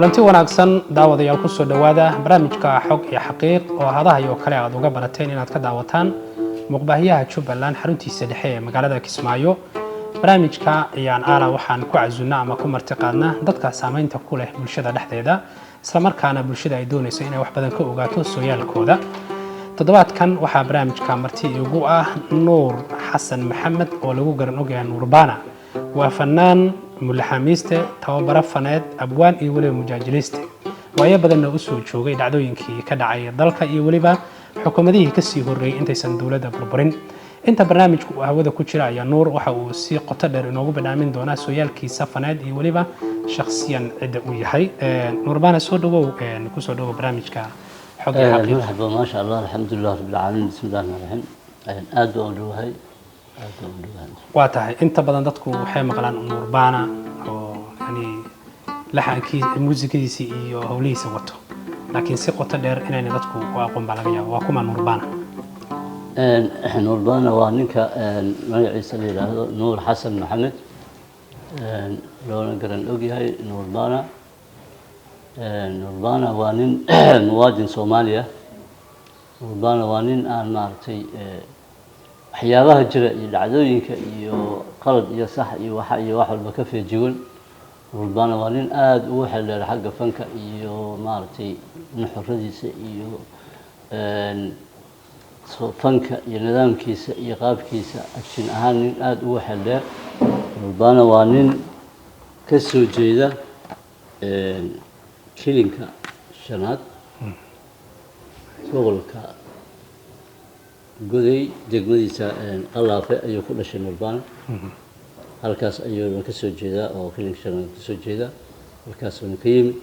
Kulanti wanaagsan, daawadayaal. Kusoo dhowaada barnaamijka Xog iyo Xaqiiq oo hadaha iyo kale aad uga barateen inaad ka daawataan muqbaahiyaha Jubbaland xaruntiisa dhexe ee magaalada Kismaayo. Barnaamijka ayaan aala waxaan ku casunnaa ama ku marti qaadnaa dadka saameynta ku leh bulshada dhexdeeda, islamarkaana bulshada ay doonayso inay wax badan ka ogaato sooyaalkooda. Toddobaadkan waxaa barnaamijka marti igu ah Nuur Xasan Maxamed oo lagu garan ogyahay Nuurbana. Waa fanaan, mulaxamiiste, tababaro faneed, abwaan iyo weliba mujaajiliste, waayo badanna usoo joogay dhacdooyinkii ka dhacay dalka iyo weliba xukuumadihii kasii horreeyey intaysan dowladda burburin. Inta barnaamijku uu hawada ku jira ayaa Nuur waxa uu si qoto dheer inoogu badhaamin doonaa sooyaalkiisa faneed iyo weliba shakhsiyan cidda uu yahay. Nuurbana, soo dhawow, kusoo dhawow barnaamijka Xog iyo Xaqiiq. Marxaba, maasha Allah, alxamdulilah rabbil caalamiin, bismi illahi raxmaan raxiim. Aad baan u dhowahay, aad baan u dhowahay. Waa tahay, inta badan dadku waxay maqlaan Nuurbana oo yani laxankii, muusikadiisii iyo howlihiisa wato, laakiin si qoto dheer inayna dadku u aqoon baa laga yaaba. Waa kuma Nuurbana? Nuurbana waa ninka magaciisa la yidhaahdo Nuur Xasan Maxamed, loona garan ogyahay Nuurbana. Nuurbana waa nin muwaadin Soomaaliya. Nuurbana waa nin aan maaragtay waxyaabaha jira iyo dhacdooyinka iyo qalad iyo sax iyo waxa iyo wax walba ka feejigan. Nuurbana waa nin aada ugu xeeldheer xagga fanka iyo maaragtay nuxuradiisa iyo fanka iyo nidaamkiisa iyo qaabkiisa action ahaan, nin aada ugu xeeldheer. Nuurbana waa nin ka soo jeeda Kilinka Shanaad, gobolka Goday, degmadiisa Qalaafe ayuu ku dhashay Nuurbana. Halkaas ayuuna ka soo jeedaa oo Kilinka Shanaad ka soo jeedaa, halkaasuuna ka yimid.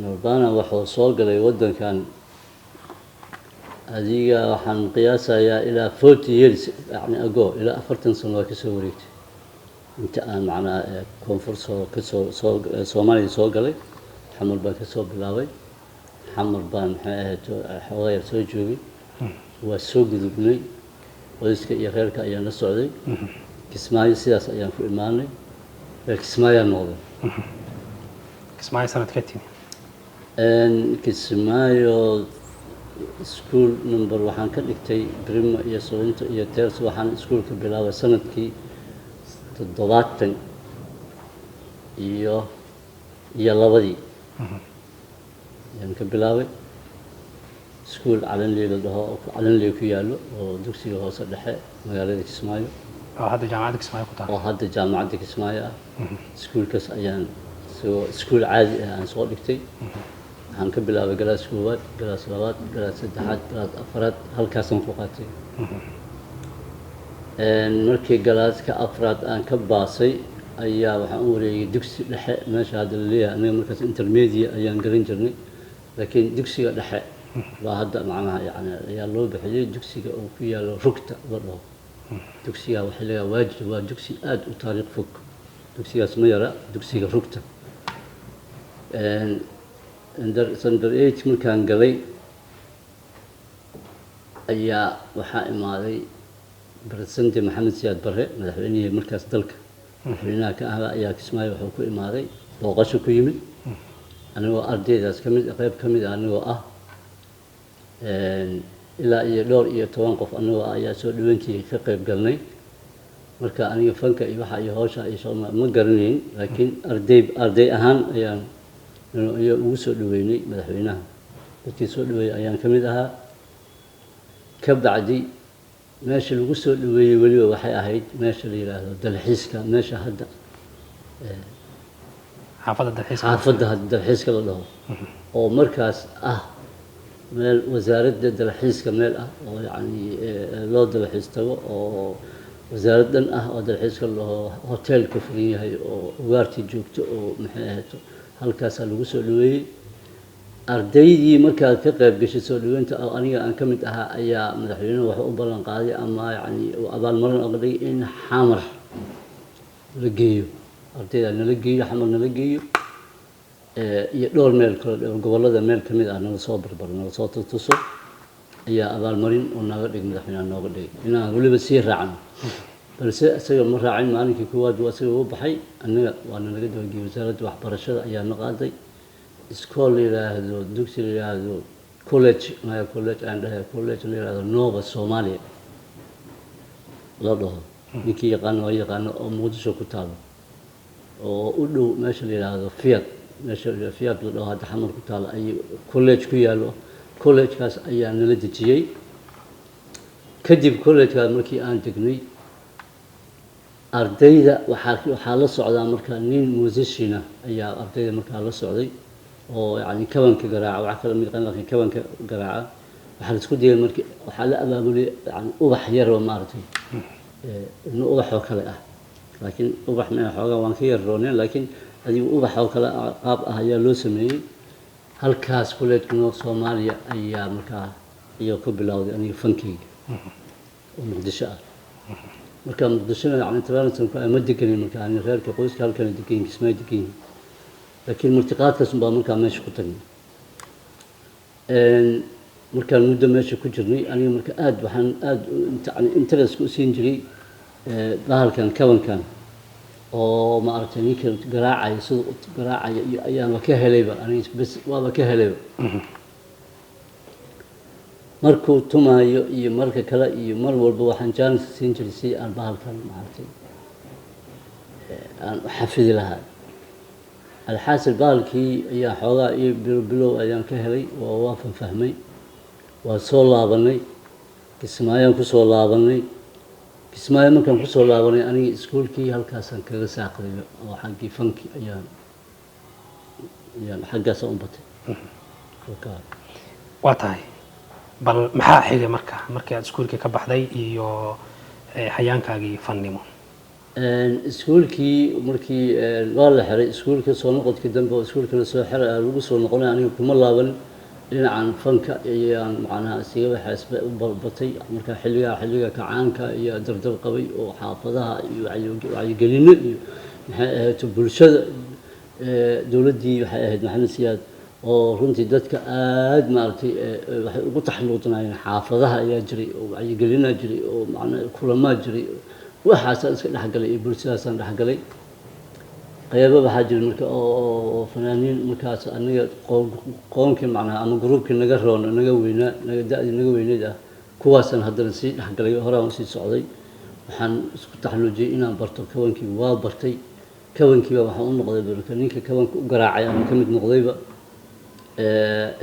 Nurbana wuxuu soo galay waddankan, adiga waxaan qiyaasayaa ilaa 40 years yani ago, ilaa 40 sano waa kasoo wareegtay inta aan macnaha koonfur soo kasoo soo Soomaaliya soo galay. Xamar baan kasoo bilaabay, Xamar baan maxay ahayd xoogaa yar soo joogay, waa soo gudubnay, qoyska iyo reerka ayaan la socday. Kismaayo sidaas ayaan ku imaanay, reer Kismaayaan noqday. Kismaayo sanad ka timi? Kismaayo school number waxaan ka dhigtay primo iyo secondo iyo terzo. Waxaan iskuolka bilaabay sanadkii 72-dii ayaan ka bilaabay iskuol Calanley la dhaho oo Calanley ku yaallo oo dugsiga hoose dhexe magaalada Kismaayo. Oo hadda Jaamacadda Kismaayo ku taal. Oo hadda Jaamacadda Kismaayo ah. Iskuolkaas ayaan isagoo iskuol caadi ah aan soo dhigtay. Waxaan ka bilaabay galaas koowaad, galaas labaad, galaas saddexaad, galaas afraad, halkaasaan ku qaatay. Markii galaaska afraad aan ka baasay ayaa waxaan u wareegay dugsi dhexe, meesha hadda la leeyahay. Aniga markaas intermediate ayaan garan jirnay, laakiin dugsiga dhexe baa hadda macnaha yani ayaa loo bixiyey, dugsiga oo ku yaalo Rugta la dhaho. Dugsiga waxay leeyahay waajid, waa dugsi aada u taariikh fog. Dugsigaas ma yara, dugsiga Rugta. Standard eight markaan galay ayaa waxaa imaaday President Maxamed Siyaad Barre, madaxweynihii markaas dalka madaxweynaha ka ahaa, ayaa Kismaayo wuxuu ku imaaday booqasho ku yimid. Anigoo ardaydaas ka mid, qayb ka mid ah anigoo ah, ilaa iyo dhowr iyo toban qof anigoo ah ayaa soo dhaweyntii ka qayb galnay. Marka aniga fanka iyo waxa iyo hawsha iyo shaqo ma garanayn, laakiin arday ahaan ayaan ayaa ugu soo dhaweynay madaxweynaha. Dadkii soo dhaweeyey ayaan ka mid ahaa. Ka bacdi meesha lagu soo dhaweeyey weliba waxay ahayd meesha la yidhaahdo Dalxiiska, meesha hadda Xaafadda Dalxiiska. Xaafadda hadda Dalxiiska la dhaho, oo markaas ah meel wasaaradda dalxiiska, meel ah oo yacni loo dalxiis tago, oo wasaarad dhan ah oo dalxiiska la dhaho, hotel ka furan yahay oo ugaartii joogto oo maxay ahayd, halkaasaa lagu soo dhaweeyey. Ardaydii markaad ka qayb gashay soo dhaweynta oo aniga aan ka mid ahaa ayaa madaxweynuhu wuxuu u ballan qaaday ama yacni uu abaalmarin oga dhigay in Xamar la geeyo ardayda, nala geeyo Xamar, nala geeyo iyo dhowr meel kale, dhowr gobollada meel ka mid ah nala soo barbaro, nala soo tutuso ayaa abaalmarin oo nooga dhigay, madaxweynaha nooga dhigay inaan weliba sii raacno. Balse isaga ma raacin. Maalinkii koowaad waa isaga u baxay, annaga waana naga dabageeyey. Wasaaradda waxbarashada ayaa na qaaday iskool la yidhaahdo, dugsi la yidhaahdo, college maya, college aan dhahay, college la yidhaahdo Nova Soomaaliya la dhaho, ninkii yaqaano waa yaqaano, oo Muqdisho ku taalo, oo u dhow meesha la yidhaahdo Fiat, meesha Fiat la dhaho hadda Xamar ku taalo ay college ku yaallo. Collegekaas ayaa nala dejiyey. Kadib collegekaas markii aan degnay, ardayda waxaa la socdaa marka nin musician ah ayaa ardayda markaa la socday, oo yacni kabanka garaaca. Wax kale ma yaqaan, laakiin kabanka garaaca. Waxaa la isku dayay markii waxaa la abaabulay yani ubax yar oo maaragtay ilmo ubax oo kale ah, laakiin ubax ma xoogaa waan ka yar rooneen, laakiin adigu ubax oo kale qaab ah ayaa loo sameeyey. Halkaas kolleejka North Soomaaliya ayaa markaa ayaa ku bilowday aniga fankeyga oo Muqdisho ah. Marka Muqdishona yani tabaanasanku ma deganin marka ani, reerka qoyska halkana degan yihin, Kismaayo degan yihin, laakiin martiqaadkaas unbaa markaa meesha ku tagnay. Markaan muddo meesha ku jirnay, aniga marka aad waxaan aad yani interest u siin jiray bahalkan kabankan oo maaragtay ninka garaacaya sida u garaacaya iyo ayaanba ka helayba aniga, bes waaba ka helayba. Markuu tumaayo iyo marka kale iyo mar walba waxaan jaanis siin jiray si aan bahalkan maaragtay aan u xafidi lahaa. Alxaasil, bahalkii ayaa xoogaa iyo bilo bilow ayaan ka helay oo waa fanfahmay. Waa soo laabanay, Kismaayaan ku soo laabanay. Kismaayo markaan kusoo laabanay, aniga iskuulkii halkaasaan kaga saaqday oo xaggii fanki ayaan xaggaasaan u batay. Waa tahay. Bal maxaa xigay marka, markii aad iskuulkii ka baxday iyo hayaankaagii fannimo? Iskuulkii markii waa la xiray iskuulka, soo noqodkii dambe oo iskuulka la soo xiray lagu soo noqonay, aniga kuma laaban. Dhinacan fanka ayaan macnaha isiga waxaas u batay. Marka xilligaa, xilliga kacaanka iyo dardar qabay oo xaafadaha iyo wacyigelino iyo maxay ahayd bulshada, dowladdii waxay ahayd Maxamed Siyaad, oo runtii dadka aad maaragtay waxay ugu taxalluqnaayeen. Xaafadaha ayaa jiray oo wacyigelinaa jiray oo macnaha kulamaa jiray. Waxaasaan iska dhexgalay iyo bulshadaasaan dhexgalay. Qaybo waxaa jira marka oo fanaaniin markaas aniga qoonkii macnaha ama gruubkii naga roon, naga weynaa, naga da-dii naga weyneyd ah, kuwaasaan haddana sii dhexgalay. Horaan usii socday, waxaan isku taxalluujiyey inaan barto kabankii. Waa bartay kabankiiba, waxaan u noqday marka ninka kabanka u garaacay ama ka mid noqdayba.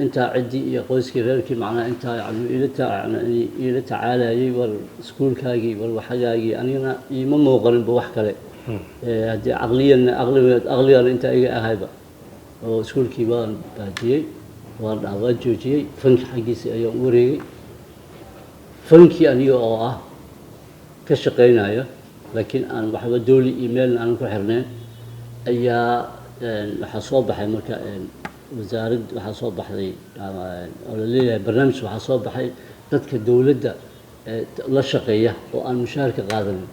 Intaa ciddii iyo qoyskii reerkii macnaha intaa yani iila tacaalayay, war iskuulkaagii, war waxagaagii, anigana iima muuqaninba wax kale. Haddii caqliyanna aqligana intaa iga ahayba oo iskuulkii waan baajiyey, waan waan joojiyey. Fanki xaggiisii ayaan u wareegay. Fankii aniga oo ah ka shaqaynayo, laakiin aan waxba dooli iyo meelna aanan ku xirnayn, ayaa waxaa soo baxay marka wasaarad, waxaa soo baxday oo la leeyahay barnaamij, waxaa soo baxay dadka dowladda la shaqeeya oo aan mushaharka qaadanin,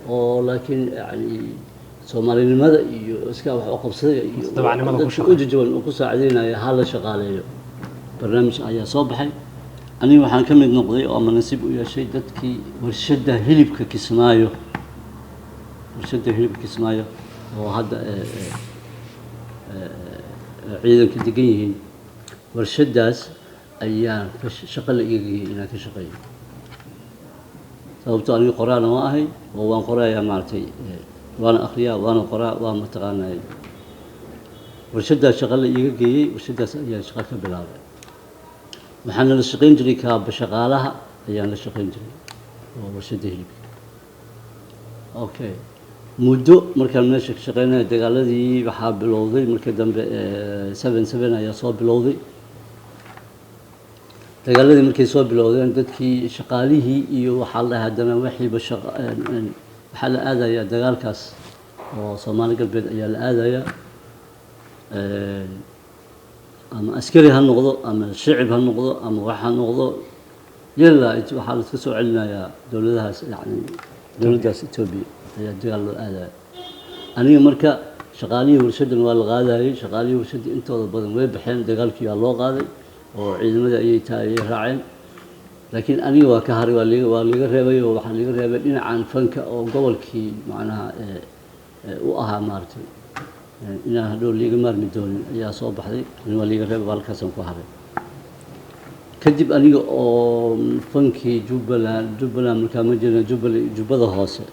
oo laakiin yani soomaalinimada iyo iska wax u qabsada iyo dadka u jajaban oo ku saacideynaya ha la shaqaaleeyo, barnaamij ayaa soo baxay. Aniga waxaan ka mid noqday oo ama nasiib u yeeshay dadkii warshadda hilibka Kismaayo, warshadda hilibka Kismaayo oo hadda ciidanka degan yihiin, warshaddaas ayaan shaqo la iga geeyey inaan ka shaqeeyo. Sababtoo aniga qoraana waa ahay oo waan qorayaa maaragtay, waana akhriyaa, waana qoraa, waa mataqaanaa. Warshaddaas shaqo la iiga geeyey, warshaddaas ayaan shaqo ka bilaabay. Waxaana la shaqayn jiray kaaba shaqaalaha ayaan la shaqayn jiray oo warshadda hilibka. Okay, muddo markaan meesha ka shaqeynaya, dagaaladii waxaa bilowday markii dambe 7-7 ayaa soo bilowday. Dagaaladii markay soo bilowdeen, dadkii shaqaalihii iyo waxaa la dhahay haddana wixiiba shaqa waxaa la aadayaa dagaalkaas oo Soomaali Galbeed ayaa la aadayaa, ama askari ha noqdo ama shicib ha noqdo ama wax ha noqdo, yalla waxaa la iska soo celinayaa dowladahaas, yani dowladdaas Etoobiya ayaa dagaal loo aadaya. Aniga marka shaqaalihii warshaddan waa la qaadayay. Shaqaalihii warshadda intooda badan way baxeen, dagaalkii waa loo qaaday oo ciidamada ayay taa ayay raaceen. Laakiin aniga waa ka haray, waa liga reebay, oo waxaa liga reebay dhinacan fanka oo gobolkii macnaha u ahaa maaragtay inaan hadhow liiga maarmi doonin ayaa soo baxday. Ani waa liiga reebay, halkaasaan ku haray. Kadib aniga oo fankii Jubbaland, Jubbaland markaa ma jirna, Jubbaland, Jubbada Hoose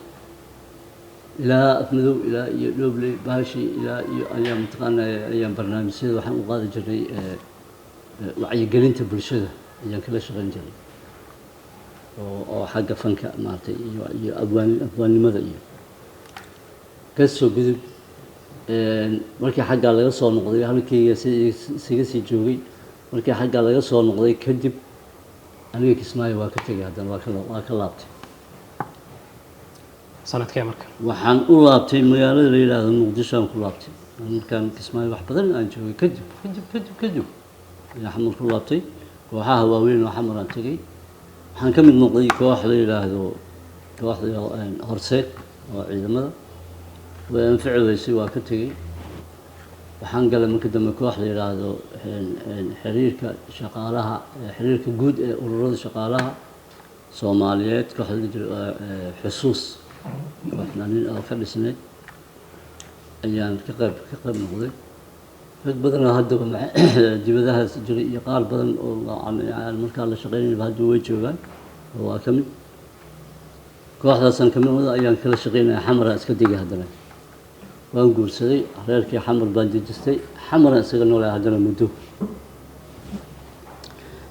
ilaa Afmadow ilaa iyo Dhobley Baashi ilaa iyo ayaa mataqaanaa ayaan barnaamijyada waxaan u qaadi jirnay wacyigelinta bulshada ayaan kala shaqayn jirnay oo xagga fanka maaragtay iyo abwaannimada iyo kasoo gudub. Markii xaggaa laga soo noqday, halkayga si isaga sii joogay. Markii xaggaa laga soo noqday kadib, aniga Kismaayo waa ka tegay, haddana waa ka laabtay. Sanadkee marka? Waxaan u laabtay magaalada la yidhaahdo Muqdisho aan ku laabtay. Markaan Kismaayo wax badan aan joogay kadib ayaan Xamar ku laabtay. Kooxaha waaweyn oo Xamar aan tegay, waxaan ka mid noqday koox la yidhaahdo kooxda Horseed oo ciidamada. Way anfici weysay, waa ka tegey. Waxaan galay marka dambe koox la yidhaahdo xiriirka shaqaalaha, xiriirka guud ee ururada shaqaalaha Soomaaliyeed, kooxda la jiro Xusuus, koox nin oo ka dhisnayd ayaan ka qayb noqday. Rag badanoo haddaba dibadahaas jiray iyo qaar badan oo aan markaa la shaqeynayba hadda way joogaan oo waa ka mid. Kooxdaasaan ka mid noqday, ayaan kala shaqeynaya. Xamaraan iska degay, haddana waan guursaday, reerkii Xamar baan dejistay, Xamaraan isaga noolay haddana muddo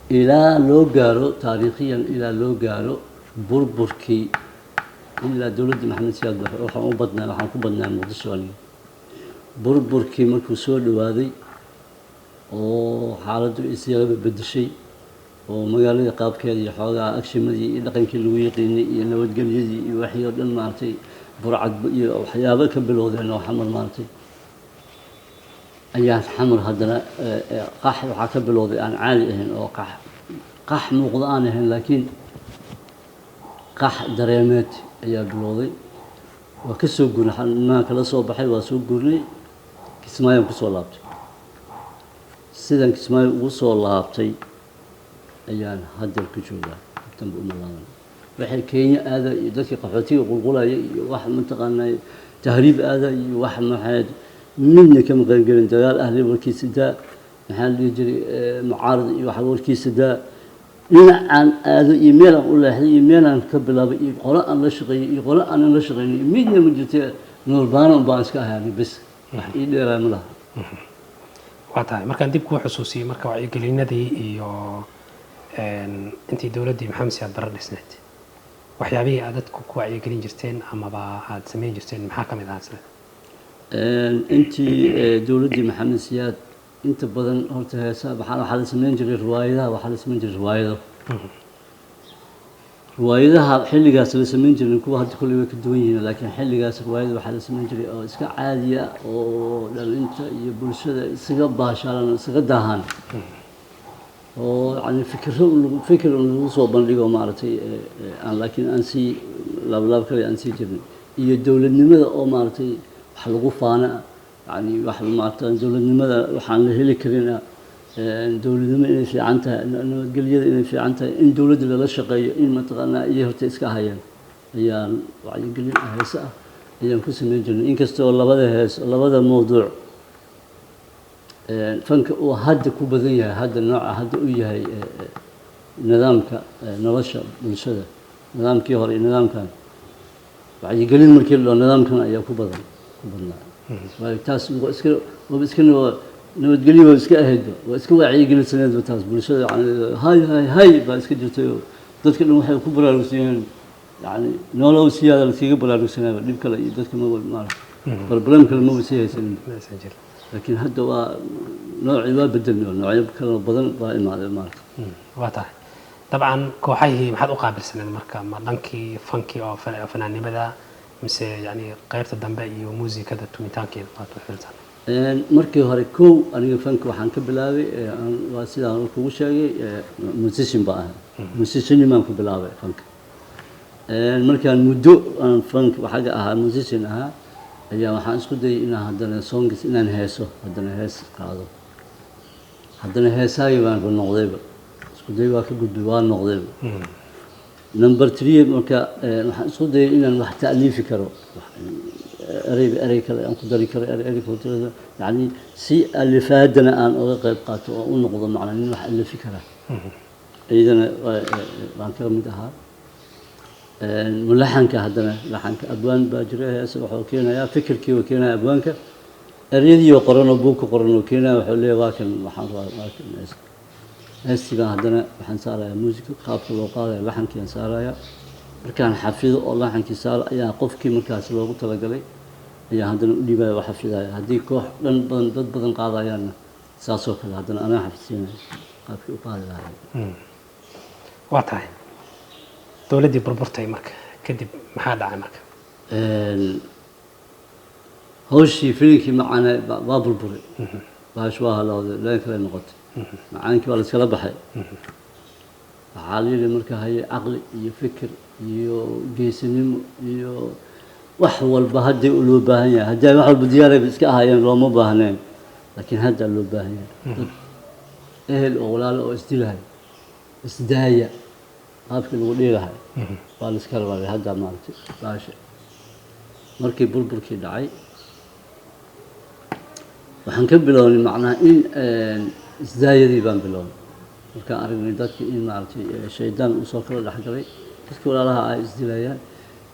ilaa loo gaaro taariikhiyan, ilaa loo gaaro burburkii, ilaa dowladda Maxamed Siyaad Barre. Waxaan u badnaa, waxaan ku badnaa Muqdisho aniga. Burburkii markuu soo dhawaaday oo xaaladdu isyaraba bedeshay oo magaalada qaabkeeda iyo xoogaa agshimadii iyo dhaqankii lagu yaqiinay iyo nabadgelyadii iyo waxii oo dhan maaragtay burcad iyo waxyaabo ka bilowdeen oo Xamar maaragtay ayaan Xamar haddana qax waxaa ka bilowday aan caadi ahayn, oo qax muuqda aan ahayn, laakiin qax dareemeed ayaa bilowday. Waa ka soo guurnay, nimanka kala soo baxay, waa soo guurnay, Kismaayaan kusoo laabtay. Sidan Kismaayo ugu soo laabtay ayaan haddeer ku joogaa, danba uma laaban. Waxay Kenya aada iyo dadkii qaxootiga qulqulaya iyo wax mataqaanaa tahriib aada iyo wax maxayd midna kama qaybgelin. Dagaal ahli warkiisa daa, maxaa la dhihi jiray, mucaarad iyo wax warkiisa daa. Dhinacaan aado iyo meelaan u leexday iyo meelaan ka bilaabay iyo qolo aan la shaqeeyey iyo qolo aanan la shaqeynay midna ma jirta. Noolbaano un baan iska ahay, bes, wax ii dheeraa ma laha. Waa tahay. Markaan dib kuu xusuusiyey marka wacyigelinadii iyo intii dowladdii Maxamed Siyaad Barre dhisneed, waxyaabihii aad dadku ku wacyigelin jirteen amaba aad samayn jirteen maxaa ka mid ahaa isle? Intii dowladdii Maxamed Siyaad, inta badan horta heesa waxaa la samayn jiray riwaayadaha, waxaa la samayn jiray riwaayado. Riwaayadaha xilligaas la samayn jiray kuwa hadda kolley way ka duwan yihiin, laakiin xilligaas riwaayada waxaa la samayn jiray oo iska caadiya oo dhalinta iyo bulshada isaga baashaalan, isaga daahan, oo yani fikiro fikir un lagu soo bandhigo maaragtay, aan laakiin aan sii laablaab kale aan sii jirnay, iyo dowladnimada oo maaragtay wax lagu faana, yani wax maaragtay dowladnimada waxaan la heli karin, dowladnimo inay fiican tahay, nabadgelyada inay fiican tahay, in dowladda lala shaqeeyo, in mataqaanaa iyo horta iska hayaan ayaan wacyigelin heese ah ayaan ku samayn jirnay. Inkastoo labada hees, labada mawduuc fanka uu hadda ku badan yahay, hadda nooca hadda u yahay nidaamka nolosha bulshada, nidaamkii hore iyo nidaamkan wacyigelin markii la dhaho, nidaamkan ayaa ku badan, ku badnaa. Waayo taas waa iska waaba iska nabadgelyo waa iska ahaydba, waa iska wacyigelinsaneedba taas bulshada, yani hay hay hay baa iska jirtay oo dadka dhan waxay ku baraarugsan yihiin, yani noolow siyaada laskaga baraarugsanaaba, dhib kale iyo dadka maba maarata problem kale maba sii haysanin. Ma aysan jirin. Laakiin hadda waa noocii waa bedelnay oo noocyo kale badan baa imaaday maarata. Waa tahay. Dabcan kooxahii maxaad u qaabilsaneed marka? Ma dhankii fankii oo fanaannimada mise yani qaybta dambe iyo muusikada tumitaankeeda baad u xilsan? Markii hore kow aniga fanka waxaan ka bilaabay waa sidaan kugu sheegay, musician baa ahay, musiciannimaan ku bilaabay fanka. Markaan muddo aan fanka xagga ahaa, musician ahaa, ayaa waxaan isku dayay inaan haddana songs, inaan heeso, haddana hees qaado, haddana heesaagii baan ku noqdayba isku. Isku day waa ka gudbay, waa noqday. Number 3, marka waxaan isku dayay inaan wax ta'liifi karo, ereyba erey kale aan ku dari karo, erey erey ku dari, yani si alifaadana aan uga qayb qaato oo u noqdo macnaa nin wax alifi kara. Iyadana waan kaga mid ahaa. Mulaxanka haddana, laxanka abwaan baa jira. Heese wuxuu keenayaa fikirkii uu keenaya abwaanka, eryadii oo qoran oo buug ku qoran oo keenaya. Wuxuu leeyahay, "Waa kan, waxaan rabaa, waa kan hees." Heestii baan haddana waxaan saarayaa muusika, qaabka loo qaadaya laxankii aan saarayaa. Markaan xafido oo laxankii saaro, ayaa qofkii markaas loogu talagalay ayaa haddana u dhiibaya oo xafidaya. Haddii koox dhan badan, dad badan qaadayaanna, saasoo kale haddana anaa xafidsiinaya qaabkii u qaadi lahay. Waa tahay. Dowladdii burburtay marka kadib, maxaa dhacay marka? Hawshii filinkii macaane waa burburay, baash waa halowday, leen kale noqotay, macaankii waa la iskala baxay. Waxaa la yidhi marka, haye, caqli iyo fikir iyo geesinimo iyo wax walba haddii loo baahan yahay. Haddii ay wax walba diyaarayba iska ahaayeen, looma baahneen, laakiin hadda loo baahan yahay. Dad ehel oo walaalo oo isdilahay, isdaaya qaabkii lagu dhihi lahay waa la iska rabaa hadda. Maaragtay, baasha markii burburkii dhacay, waxaan ka bilownay macnaha in isdaayadii baan bilownay. Markaan aragnay dadkii in maaragtay shaydaan uu soo kala dhexgalay, dadkii walaalaha ay isdilayaan,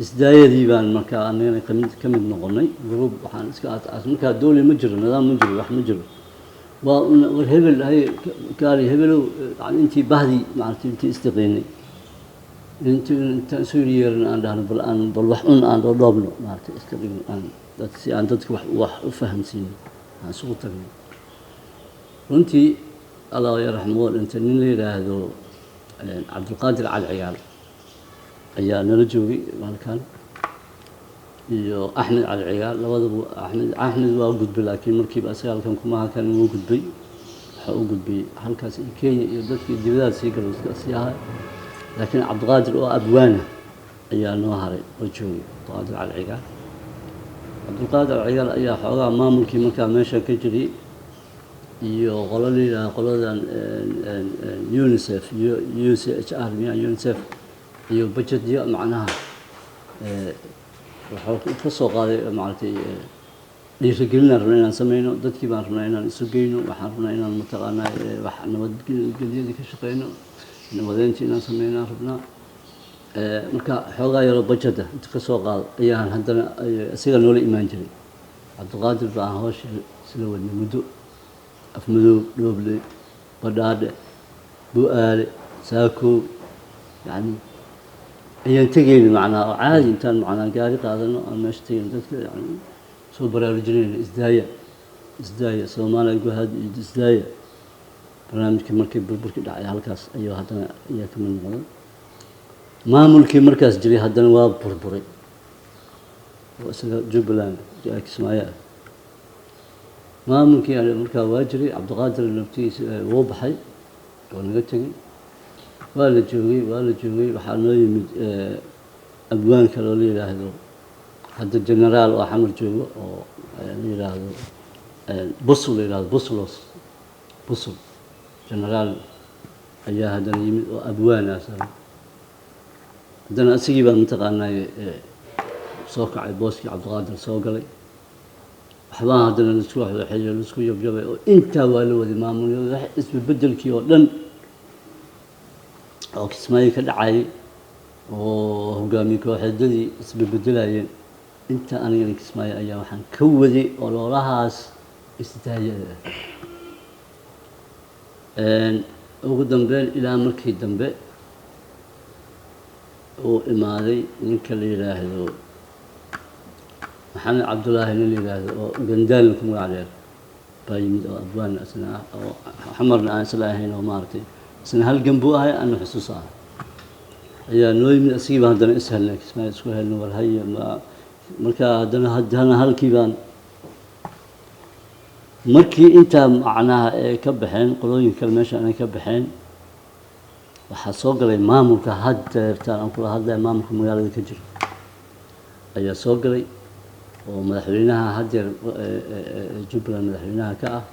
isdaayadii baan markaa anagana kamid noqonay. Group waxaan iska aas markaa, dowli ma jiro, nidaam ma jiro, wax ma jiro. Waa un war hebel hay gaari hebelow, yani intii bahdii maaragtay, intii istiqiinay, intii intaan isu yeeran aan dhahno, bal aan bal wax un aan dhoodhoobno, maaragtay, iska dhigno, aan dad si aan dadka wax u fahamsiino aan isugu tagno. Runtii, Allah yarxamo, dhintay nin la yidhaahdo Cabdulqaadir Cali Cigaal ayaa nala joogay halkan, iyo Axmed Cali Cigaal, labadaba. Axmed waa gudbay, laakiin markiiba isaga halkan kuma, halkan wuu gudbay, waxa u gudbay halkaas iyo Kenya iyo dadkii dibadaha sii galay sii ahaa. Laakiin Cabdiqaadir oo abwaana ayaa noo haray oo joogay, Cabdiqaadir Cali Cigaal. Cabdulqaadir Cali Cigaal ayaa xoogaa maamulkii markaa meesha ka jiray iyo qolo la yidhaahdo qoladan UNICEF iyo UCHR miya, UNICEF iyo budgetyo macnaha wuxuu ka soo qaaday, maaragtay, dhiirigelinaan rabnaa inaan sameyno, dadkii baan rabnaa inaan isu geyno, waxaan rabnaa inaan mataqaanaa wax nabadgelyadii ka shaqeyno, nabadeyntii inaan sameynaan rabnaa. Marka xoogaa yaroo budgeta inta ka soo qaado ayaan haddana isaga noola imaan jiray. Cabdiqaadir baan hawsha isla wadnay muddo, Afmadow, Dhooble, Badhaadhe, Bu-aale, Saakow, yacni ayaan tegayna macnaha, oo caadi intaan macnaha gaari qaadano aan meesha tegayno, dadka yani soo baraarujinayna, isdaaya, isdaaya, Soomaaliya guhaad iyo isdaaya. Barnaamijkii markii burburkii dhacay, halkaas ayuu haddana ayaa ka mid noqday. Maamulkii markaas jiray haddana waa burburay, oo isaga Jubbaland Kismaayo ah maamulkii markaa waa jiray. Cabdiqaadir naftigiisa wuu baxay oo naga tegey. Waa la joogay, waa la joogay. Waxaa noo yimid abwaan kale oo la yidhaahdo hadda generaal oo Xamar joogo, oo la yidhaahdo Busul, la yidhahdo Buslos Busul generaal ayaa haddana yimid, oo abwaan ah asaga. Haddana isagii baa mataqaanaa soo kacay, booskii Cabdiqaadir soo galay. Waxbaa haddana laisku waxwaxeeyo, laisku yabyabay, oo intaa waa la waday maamulyada. Wax isbebedelkii oo dhan oo Kismaayo ka dhacayay oo hogaamiye kooxeedyadii isbebedelayeen, inta anigana Kismaayo ayaa waxaan ka waday ololahaas isdaayada ah. Ugu dambeyn, ilaa markii dambe uu imaaday ninka la yidhaahdo Maxamed Cabdulaahi, nin la yidhaahdo oo Gandaalin ku magac dheer baa yimid, oo abwaan isna ah, oo Xamarna aan isla ahayn, oo maaragtay isna halgan buu ahay, ana xusuus ah ayaa noo yimid. Isagii baan haddana is helnay, Kismaayo isku helnay. War haye, ma marka haddana halkii baan markii intaa macnaha ay ka baxeen qolooyin kale, meesha aanay ka baxeen, waxaa soo galay maamulka haddeertaan aan kula hadlaya. Maamulka magaalada ka jira ayaa soo galay, oo madaxweynaha haddeer Jubbaland madaxweynaha ka ah.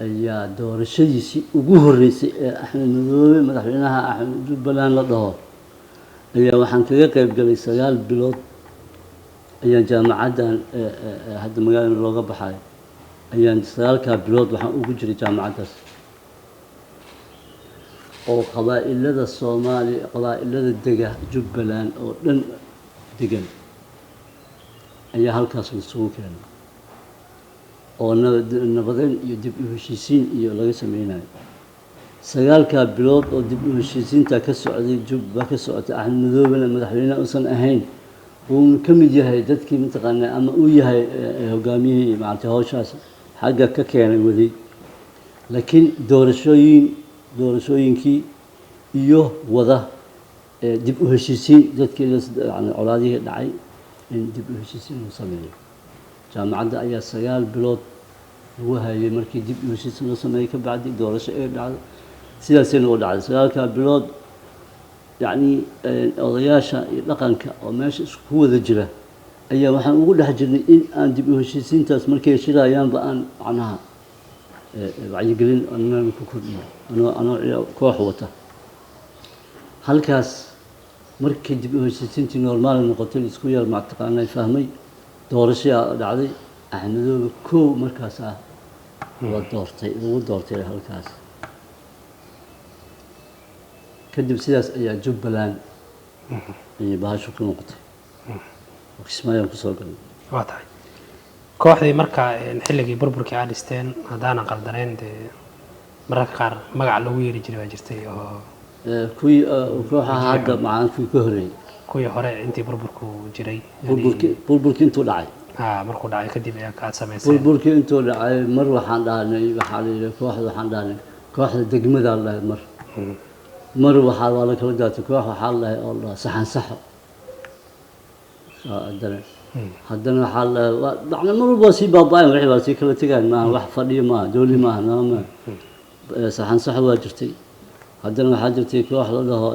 Ayaa doorashadiisii ugu horreysay ee Axmed Madoobe, madaxweynaha Axmed Jubbaland la dhaho, ayaa waxaan kaga qayb galay. 9 bilood ayaan jaamacaddan hadda magaalada looga baxayo ayaan 9-kaa bilood waxaan ugu jiray jaamacaddaas, oo qabaa'ilada Soomaaliya, qabaa'ilada dega Jubbaland oo dhan degan ayaa halkaas laisugu keenay, oo nabadeyn iyo dib u heshiisiin iyo laga sameynayo. 9-kaa bilood oo dib u heshiisiinta ka socday Jubba ka socotay, Axmed Madoobena madaxweyne uusan ahayn, uuna ka mid yahay dadkii mataqaanaa ama uu yahay hogaamiyihii maaragtay hawshaas xagga ka keenay waday, laakiin doorashooyinkii iyo wada dib u heshiisiin dadkii yani colaadihii dhacay in dib u heshiisiin uu sameeyo. Jaamacadda ayaa 9 bilood lagu hayay. Markii dib u heshiisiin loo sameeyey ka bacdi doorasho ay dhacdo, sidaasayna u dhacday. 9-kaa bilood yacni odayaasha iyo dhaqanka oo meesha isku wada jira ayaa waxaan ugu dhex jirnay in aan dib u heshiisiintaas markay shirayaanba aan macnaha wacyigelin anana ku kordhiyo, anoo koox wata. Halkaas markii dib u heshiisiintii normaal noqotay, isku yar mataqaanay fahmay, doorashaa dhacday. Axmedoobe kow markaas ah la doortay, lagu doortay halkaas. Kadib sidaas ayaa Jubbaland ayay bahashu ku noqotay oo Kismaayaan kusoo galnay. Waa tahay. Kooxdii marka xilligii burburkii aad dhisteen, haddaanan qaldaneen dee, mararka qaar magac loogu yeeri jiray baa jirtay oo Kuwii kooxaha hadda macaan kuwii ka horreeyey? Kuwii hore intii burburku jiray. Burburkii intuu dhacay. Ha, markuu dhacay kadib ee aad samayseen. Burburkii intuu dhacay mar waxaan dhahnay, waxaa la yidhi kooxda, waxaan dhahnay kooxda degmadaa la dhahay. Mar waxaa waa la kala daatay. Koox waxaa la dhahay oo la dhahaa Saxan Saxo. Haddana waxaa la macna mar walba waa sii baaba'ayan, wixii waa sii kala tegaan, maaha wax fadhiyo, maaha dooli, maaha nooma. Saxan Saxo waa jirtay. Haddana waxaa jirtay koox la dhaho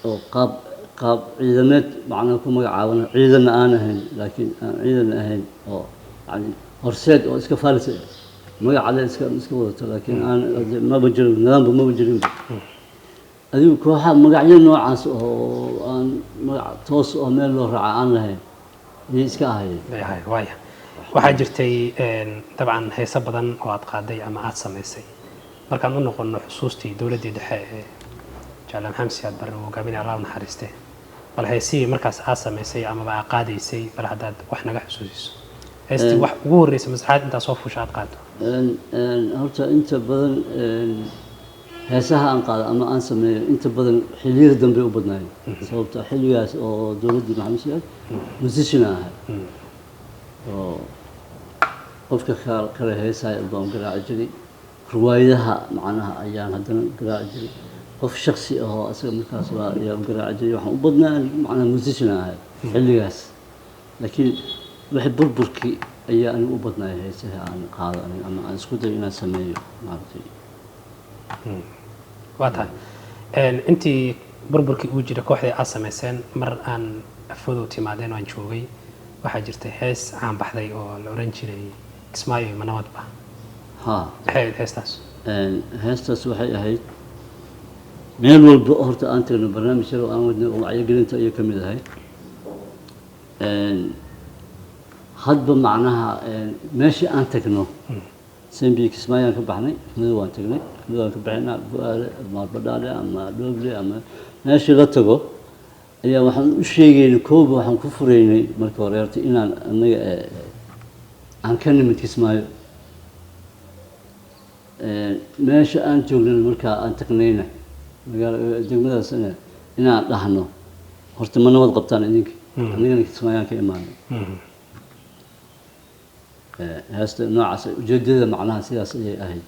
oo qaab ciidameed macnaha ku magacaaban, ciidanna aan ahayn, laakiin aan ciidanna ahayn, oo yani Horseed oo iska faalisa magaca le iska wadato, laakiin aan maba jirin nidaamba, maba jirinba. Adigu kooxa magacyo noocaas oo aan magac toos oo meel loo raaca aan lahayn ayay iska ahayeen. Bay ahayd. Waaya, waxaa jirtay dabcan heese badan oo aad qaaday ama aad samaysay. Markaan u noqono xusuustii dowladdii dhexe ee Jaalle Maxamed Siyaad Barre uu hogaaminaya, Allah u naxariiste, bal heesihii markaas aad samaysay amaba aad qaadaysay, bal haddaad wax naga xusuusiso, heestii wax ugu horreysay masaxaad intaa soo fuusha aad qaado. Horta inta badan heesaha aan qaado ama aan sameeyo inta badan xilliyada dambe u badnaayeen, sababto xilligaas oo dowladdii Maxamed Siyaad musician aan ahay oo qofka kale heesaya baan garaaci jiray. Riwaayadaha macnaha ayaan haddana garaaci jiray. Qof shaksi ahoo asaga markaas waa ayaan garaaci jiray. Waxaan u badnaa macnaha musician aan ahay xilligaas, laakiin wixii burburkii ayaa anigu u badnaay heesaha aan qaado aniga ama aan isku dayo inaan sameeyo maaragtay. Waa tahay. Intii burburkii uu jiray kooxdii aad samayseen, mar aan Afoodow timaadeen oo aan joogay, waxaa jirtay hees caan baxday oo la oran jiray "Kismaayo ma nabadba". Ha. Maxay ahayd heestaas? Heestaas waxay ahayd meel walba horta aan tagno barnaamij yar oo aan wadnay oo wacyigelinta ayay ka mid ahayd. Hadba macnaha meeshii aan tagno sembi, Kismaayaan ka baxnay, Madow waan tagnay, Madow waan ka baxaynaa, Bu'aale ama Badhaadhe ama Dhooble ama meeshii la tago ayaa waxaan u sheegaynay kooba, waxaan ku furaynay marka hore horta inaan annaga aan ka nimid Kismaayo. Meesha aan joognay markaa aan tagnayna, magaala degmadaasna, inaan dhahno horta ma nabad qabtaan idinka, annagana Kismaayaan ka imaanay. Heesta noocaas ujeedada macnaha sidaas ayay ahayd.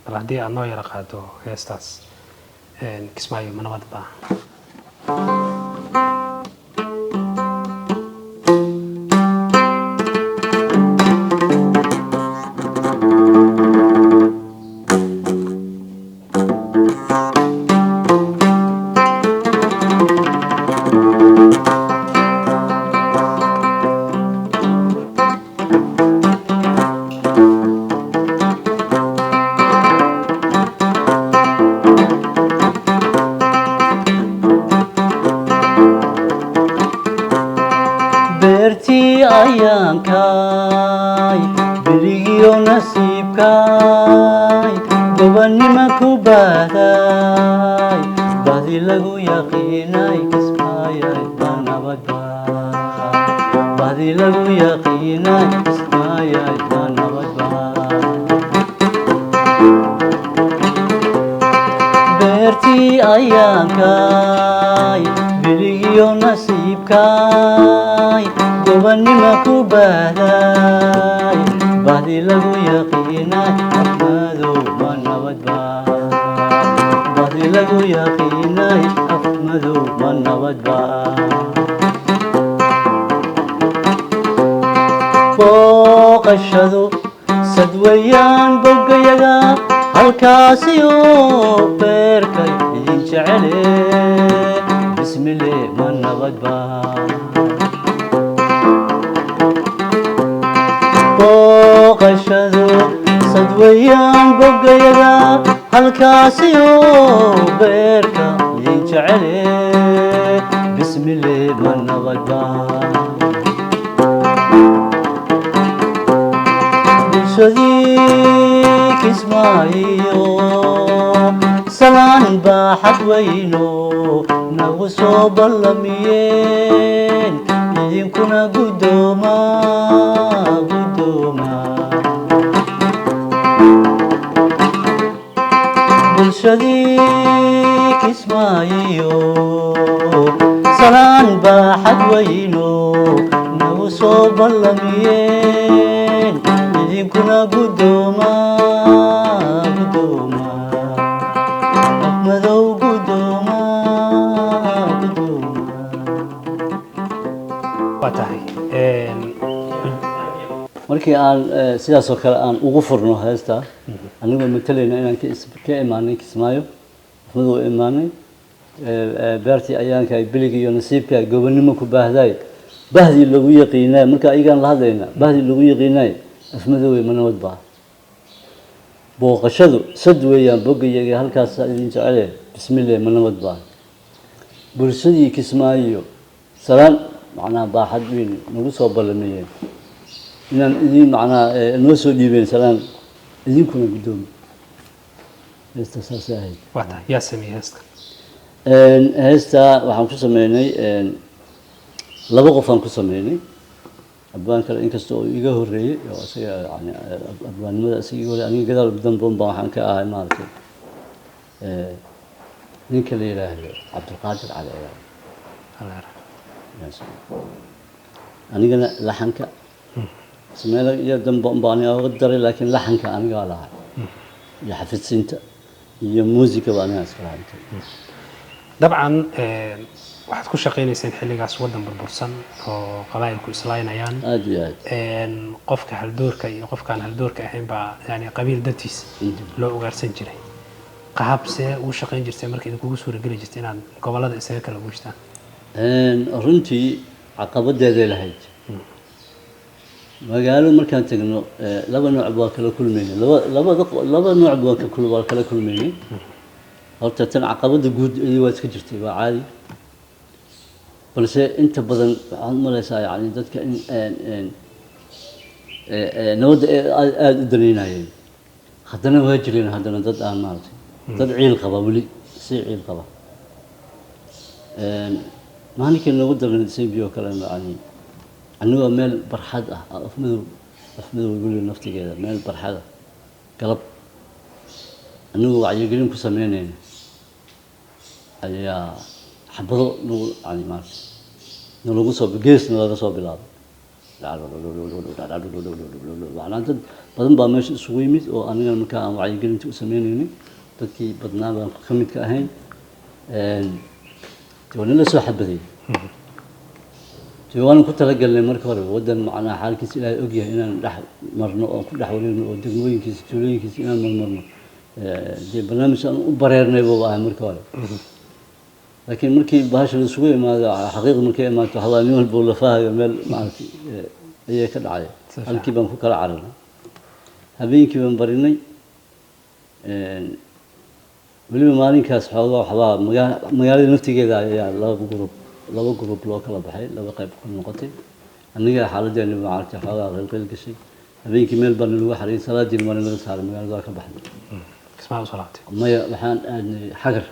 Bal haddii aad noo yara qaado heestaas "Kismaayo ma nabadba". Ayaankay, berigiyo nasiibkay, gobannima ku baahday, bahdi lagu yaqiinay, Kismaayay baa nabadba, bahdi lagu yaqiinay, Kismaayay baa nabadba. Beertii ayaankay, berigiyo nasiibkay, gobannima ku baahday, bahdi lagu yaqiinay, Afmadow ma nabadba, bahdi lagu yaqiinay, Afmadow ma nabadba. Booqashadu sadweeyaan boggayaga, halkaasiyo beerkay idin jecele, bismile ma nabadba. Booqashadu sadweeyaan boggayaga, halkaasiyo beerka idin jecele, bismile ma nabadba. Bulshadii Kismaayo salaan baaxad weyno nagu soo ballamiyeen, idinkuna guddooma, guddooma. Bulshadii Kismaayo salaan baaxad weyno nagu soo ballamiyeen, idinkuna guddooma, guddooma, Afmadow guddooma, guddooma. Waa tahay. Markii aan sidaas oo kale aan ugu furno heesta, anigoo matalayna inaan ka imaanay Kismaayo, Afmadow imaanay, beertii ayaanka, biligi iyo nasiibka, gobonnimo ku baahday, bahdii lagu yaqiinay, marka ayagaan la hadlayna, bahdii lagu yaqiinay, Afmadowey ma nabad baa. Booqashadu sad weeyaan boggayaga, halkaas idin jecele, bismillah ma nabad baa. Bulshadii Kismaayo salaan macnaha baaxad weyn nagu soo ballamiyeen inaan idin macnaha noo soo dhiibeen salaan, idinkuna guddoomi. Heesta saasay ahayd. Waa tahay. Yaa sameeyey heesta? Heesta waxaan ku sameynay laba qof aan ku sameynay. Abwaan kale inkasta oo iga horreeyey oo isaga yani abwaannimada isaga iga horreeyey, aniga gadaal dambe un baa waxaan ka ahay maaragtay ninka la yidhaahdo Cabdulqaadir Cali Ciyaar. Allah yarxam. Anigana laxanka sameela iyo dambe un baa aniga uga daray, laakiin laxanka anigaa lahaa iyo xafidsiinta iyo muusikaba anigaa iska lahaa. Dabcan waxaad ku shaqaynayseen xilligaas waddan burbursan oo qabaa'ilku islaynayaan. Aada iyo aad. Qofka haldoorka iyo qofkaan haldoorka ahayn baa yani qabiil dartiis loo ugaarsan jiray. Qaabsee ugu shaqayn jirtay marka idinkugu suurageli jirtay inaad gobollada isaga kala guushtaan? Runtii caqabadeeday lahayd. Magaalo markaan tagno laba nooc waa kala kulmaynay, laba labada laba nooc waa kala kulmaynay. Horta tan caqabada guud iyadu waa iska jirtay, waa caadi, balse inta badan waxaad malaysaa yani dadka in een nabadda ay aad aada u danaynayeen. Haddana waa jireen haddana dad aan maaragtay, dad ciil qaba, weli si ciil qaba. Maalinkii noogu daran Sembi oo kale, yani anigoo meel barxad ah, Afmadow, Afmadow weli naftigeeda meel barxad ah, galab anigoo wacyigelin ku sameynayna ayaa xabado nagu yani maaragtay nalagu soo geesna laga soo bilaabay. Macnaa dad badan baa meesha isugu yimid oo anigana markaa aan wacyigelinta u sameynaynay, dadkii badnaa baan ka mid ka ahayn. Dee waa nala soo xabadiyey. Dee waan ku talagalnay marka hore waddan macnaha xaalkiisa Ilaahay ogyahay inaan dhex marno oo ku dhex wareegno oo degmooyinkiisa, tuulooyinkiisa inaan marmarno. Dee barnaamij aan u bareernay buuba ahay marka hore, laakiin markii bahasha la isugu imaado, xaqiiqda markay imaato, waxaa nin walba uu lafahayo meel maaragtay ayay ka dhacday. Si fiican. Halkii baan ku kala cararnay, habeenkii baan barinay. Weliba maalinkaas xoogaa waxbaa magaalada naftigeeda ayaa laba group loo kala baxay, laba qayb ku noqotay. Annaga xaaladdeena maaragtay xoogaa qeylqeyl gashay. Habeenkii meel baa nalagu xariyay, salaadiina waa nalaga saaray, magaalada waa ka baxnay. Kismaayo usoo laabtay? Maya, waxaan aadnay Xagar.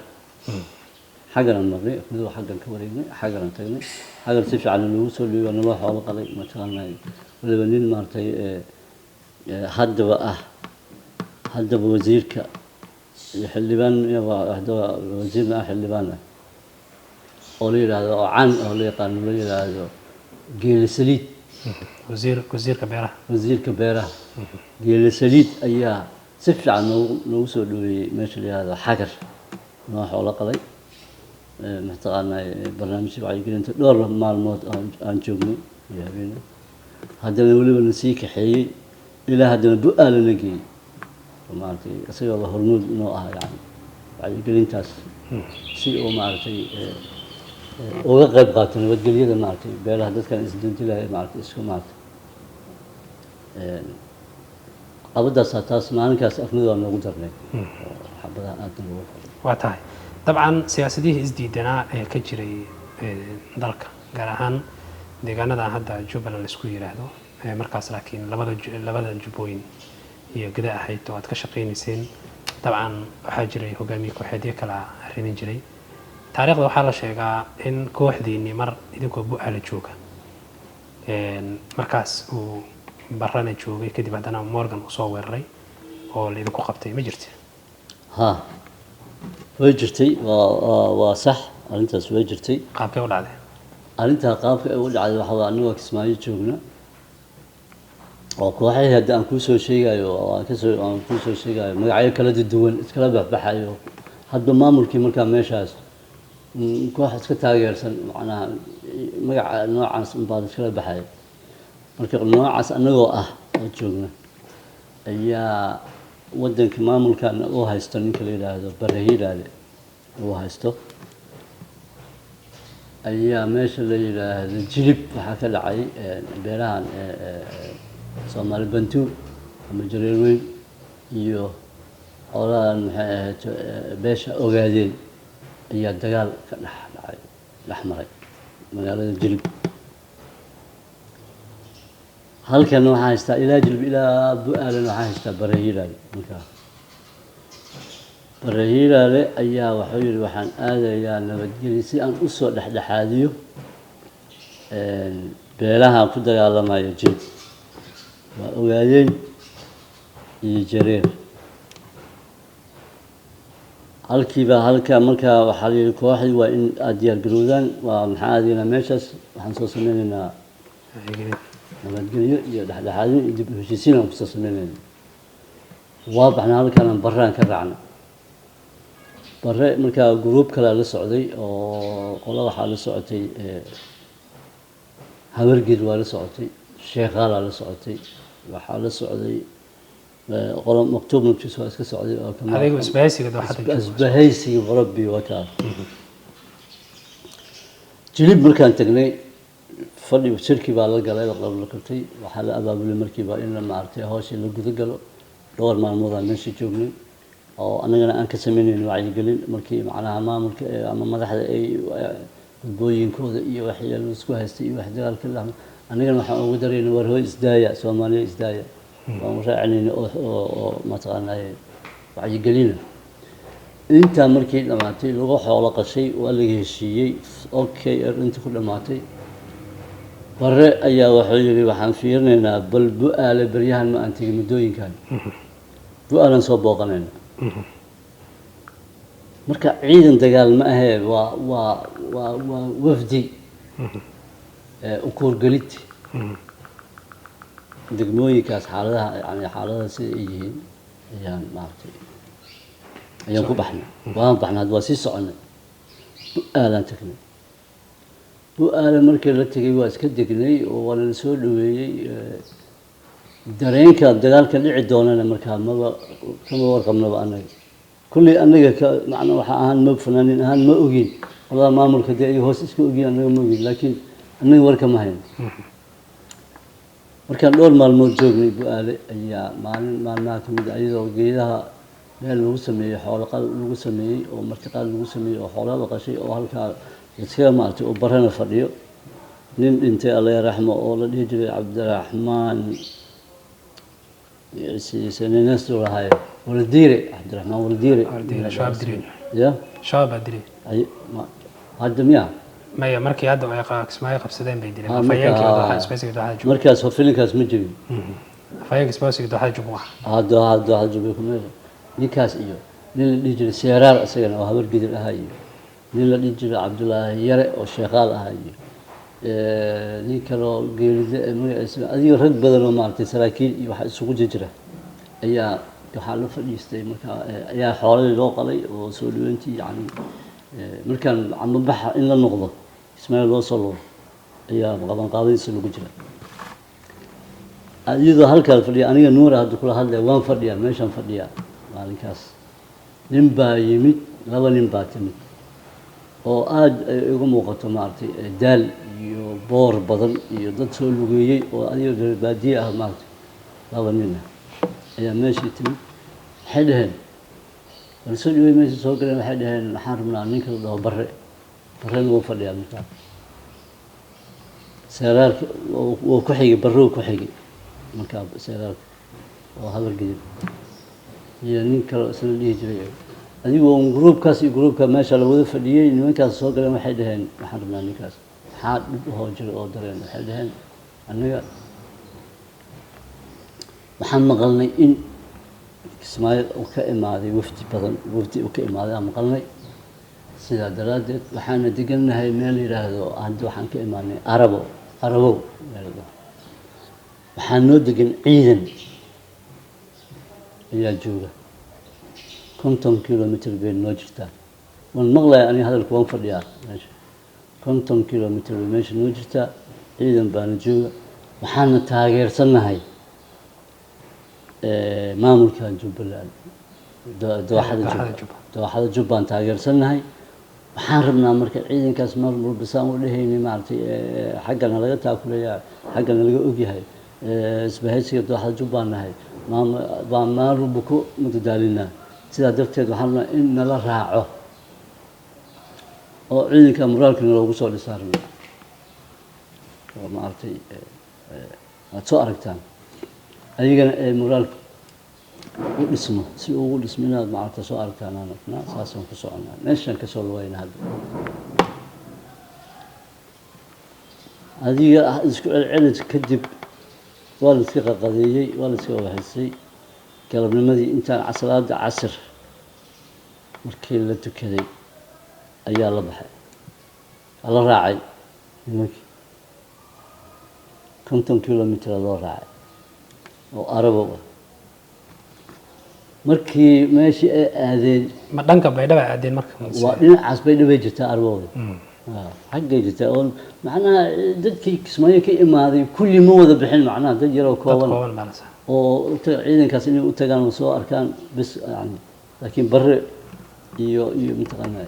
Xagaraan marnay, Afmadow xaggan ka wareegnay, Xagaraan tagnay. Xagar si fiican loogu soo dhiibay, waa naloo xoolo qalay mataqaanaa. Waliba nin maaragtay haddaba ah, haddaba wasiirka iyo xildhibaan, haddaba wasiirna ah, xildhibaan ah, oo la yidhaahdo, oo caan oo la yaqaano, la yidhaahdo Geele Saliid. Wasiirka beeraha. Wasiirka beeraha Geele Saliid ayaa si fiican noogu soo dhaweeyey meesha la yidhaahdo Xagar, noo xoolo qalay. Mataqaanaa barnaamijka wacyigelinta dhowr maalmood aan joognay iyo habeena, haddana weliba na sii kaxeeyey ilaa haddana Bu-aalana geeyey. Oo maaragtay isagoo hormuud inoo ah yani wacyigelintaas, si uu maaragtay uga qayb qaato nabadgelyada maaragtay beelaha dadkan isdildilaya maaragtay isku maaragtay. Qabadaasaa taas maalinkaas Afmid waa noogu darnay oo xabadaha aadna loogu furay. Waa tahay. Dabcan siyaasadihii isdiidanaa ee ka jiray dalka, gaar ahaan deegaanada hadda Jubbaland la isku yiraahdo, markaas laakiin labada jubbooyin iyo gada ahayd oo aad ka shaqaynayseen, dabcan waxaa jiray hogaamiye kooxeedyo kala arrimin jiray. Taariikhda waxaa la sheegaa in kooxdiinni mar idinkoo Bu-aala jooga, markaas uu Barana joogay, kadib haddana Morgan uu soo weeraray oo la idinku qabtay. Ma jirta? Ha, way jirtay. Waa sax, arrintaas way jirtay. Qaabkee u dhacday? Arrintaa qaabka ay u dhacday waxaa waa annagoo Kismaayo joogna oo kooxihii hadda aan kuu soo sheegayo oo aan kasoo aan kuu soo sheegayo magacyo kala duwan iskala baxbaxayo, hadba maamulkii markaa meeshaas koox iska taageersan, macnaha magaca noocaas unbaad iskala baxaya. Marka noocaas annagoo ah oo joogna ayaa waddanka maamulkan uu haysto ninka la yidhaahdo Barre Hiiraale uu haysto ayaa meesha la yidhaahdo Jilib waxaa ka dhacay beerahan Soomaali Bantu ama Jareer Weyn iyo xoolahan maxay ahayd beesha Ogaadeen ayaa dagaal ka dhex dhacay, dhex maray magaalada Jilib. Halkan waxaa haystaa ilaa Jilib ilaa Bu-aalan waxaa haystaa Barre Hiiraale. Markaa Barre Hiiraale ayaa wuxuu yidhi, waxaan aadayaa nabadgelyo si aan usoo dhexdhexaadiyo beelaha ku dagaalamaya Jilib, waa Ogaadeen iyo Jareer. Halkiiba halka markaa waxaa la yidhi kooxdii waa in aada diyaar garowdaan, waa maxaa aadaynaa meeshaas, waxaan soo sameynaynaa wacyigelin, nabadgelyo iyo dhexdhexaadin iyo dib u heshiisiin aan kusoo sameynayna. Waa baxnay, halkanaan Barraan ka raacnay. Barre markaa gruub kalea la socday oo qolo waxaa la socotay Habargeed waa la socotay, Sheekaalaa la socotay, waxaa la socday qolo Maktuub naftiis waa iska socday oo adigu isbahaysiga dooxada jooga. Isbahaysiga rabbi wataa. Jilib markaan tagnay, fadhi shirki baa la galay, la qabtay, waxaa la abaabulay markiiba in la maaragtay hawshii la guda galo. Dhowr maalmood aan meesha joognay oo annagana aan ka sameynayno wacyigelin, markii macnaha maamulka ama madaxda ay gudbooyinkooda iyo waxii la isku haystay iyo wax dagaalka la, annagana waxaan ugu darayna, war hooy isdaaya, Soomaaliya isdaaya, waan u raacinayna oo mataqaanaa wacyigelina. Intaa markii dhammaatay, lagu xoolo qashay, waa laga heshiiyey, okay, arrinta ku dhammaatay. Barre ayaa wuxuu yidhi, waxaan fiirinaynaa bal Bu-aale, beryahan ma aan tegin, muddooyinkan Bu-aalan soo booqanayna. Marka ciidan dagaal ma ahee, waa wafdi ukuurgelid degmooyinkaas, xaaladaha yani xaaladaha sida ay yihiin ayaan maaragtay ayaan ku baxnay. Waan baxnay, hadda waa sii soconay, Bu-aalaan tagnay. Bu-aale markii la tegay waa iska degnay oo waa lana soo dhaweeyey. Dareenka dagaalka dhici doonana markaa maba kama warqabnaba annaga kulley, annaga ka macna waxa ahaan ma fanaanin ahaan ma ogin, qolada maamulka dee ay hoos iska ogin, annaga ma ogin, laakiin annaga warka ma hayno. Markaan dhowr maalmood joognay Bu-aale ayaa maalin maalmaha ka mid ah, iyadoo geedaha meel lagu sameeyey, xoolo qal lagu sameeyey oo martiqaad lagu sameeyey oo xoolo la qashay oo halkaa iskaga maaragtay oo Barrena fadhiyo. Nin dhintay, alla raxmo, oo la dhihi jiray Cabdiraxmaan, ninaasu lahaay Waldiire, Cabdiraxmaan Waldiire. Waldiire, Shabaab dileen. Ya. Shabaab baa dilay. Hadda miya? Maya, markii hadda ay Kismaayo qabsadeen bay dileen. Ah, afhayeenkii marka- dooxada, isbahaysiga dooxada Jubba. Markaas filinkaas ma jirin. Afhayeenka isbahaysiga dooxada Jubba ah. Hadda Jubba kuma ninkaas iyo nin la dhihi jiray Seeraar, isagana oo Habar Gidir ahaa, iyo nin la dhihi jiray Cabdulaahi Yare oo Sheekhaal ahaa, iyo nin kaloo Geelide ee magaciisa, adiga rag badan oo maaragtay saraakiil iyo waxa isugu jira ayaa waxaa la fadhiistay. Markaa ayaa xooladii loo qalay oo soo dhaweyntii, yacni markaan cambabaxa in la noqdo Ismaaciil loo soo noqdo ayaa qabanqaabadiisa lagu jira. Iyadoo halkaan fadhiya aniga Nuura hadda kula hadlaya, waan fadhiyaa, meeshaan fadhiyaa. Maalinkaas nin baa yimid, laba nin baa timid oo aada ay igu muuqato maaragtay daal iyo boor badan iyo dad soo lugeeyey oo adiga reer baadiye ah maaragtay. Laba nin ah ayaa meeshii timid. Waxay dhaheen, bal soo dhawey, meesha soo galeen. Waxay dhaheen, waxaan rabnaa ninka la dhaho Barre. Barrena wuu fadhiyaa markaa. Seeraarka wuu ku xigay, Barre ku xigay markaa, Seeraarka oo Habar Gidib, iyo nin kaloo isna dhihi jiray. Adigoo un gruubkaas iyo gruubka meesha la wada fadhiyey, nimankaas soo galeen. Waxay dhaheen, waxaan rabnaa ninkaas. Maxaa dhib ahoo jira oo dareen? Waxay dhaheen, annaga waxaan maqalnay in Kismaayo uu ka imaaday wafdi badan, wafdi uu ka imaaday aan maqalnay. Sidaa daraaddeed waxaana degannahay meel yidhaahdo, hadda waxaan ka imaanay Arabo, Arabow meel la dhaho. Waxaa noo degan ciidan ayaa jooga, 50 kilomitr bay noo jirtaa. Waan maqlaya aniga hadalka, waan fadhiyaa meesha. 50 kilomitr bay meesha noo jirtaa, ciidan baana jooga. Waxaana taageersannahay maamulka Jubbaland, dooxada Dooxada Jubba. Jubba. Dooxada Jubbaan taageersannahay. Waxaan rabnaa marka ciidankaas mar walba saan u dhehaynay maaragtay xaggana laga taakulaya, xaggana laga ogyahay, isbahaysiga dooxada Jubbaan nahay, baan maalin walba ku madadaalinaa. Sidaa darteed waxaan rabnaa in nala raaco oo ciidanka moraalkana loogu soo dhisaa rabnaa oo maaragtay aad soo aragtaan ayagana ee moraalka u dhismo, si ugu dhismo inaad maaragta soo aragtaan aan rabnaa. Saasaan ku soconaa, meeshaan kasoo lugayna hadda. Adiga isku celcelis kadib waa la iska qaqadeeyey, waa la iska wahaysay. Galabnimadii intaan salaada casir markii la tukaday ayaa la baxay, la raacay nimankii. 50 kilomitr loo raacay oo Arabow ah. Markii meeshii ay aadeen Ma dhanka Baydhaba aadeen marka? Waa dhinacaas bay dhibay jirtaa Arbowda. Xaggay jirtaa oo macnaha dadkii Kismaayo ka imaaday kulli ma wada bixin, macnaha dad yaroo dad kooban kooban baa la saa oo ciidankaas inay u tagaan oo soo arkaan bis yani. Laakiin Barre iyo mataqaanaa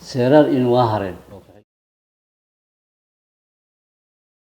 Seeraar ina waa hareen.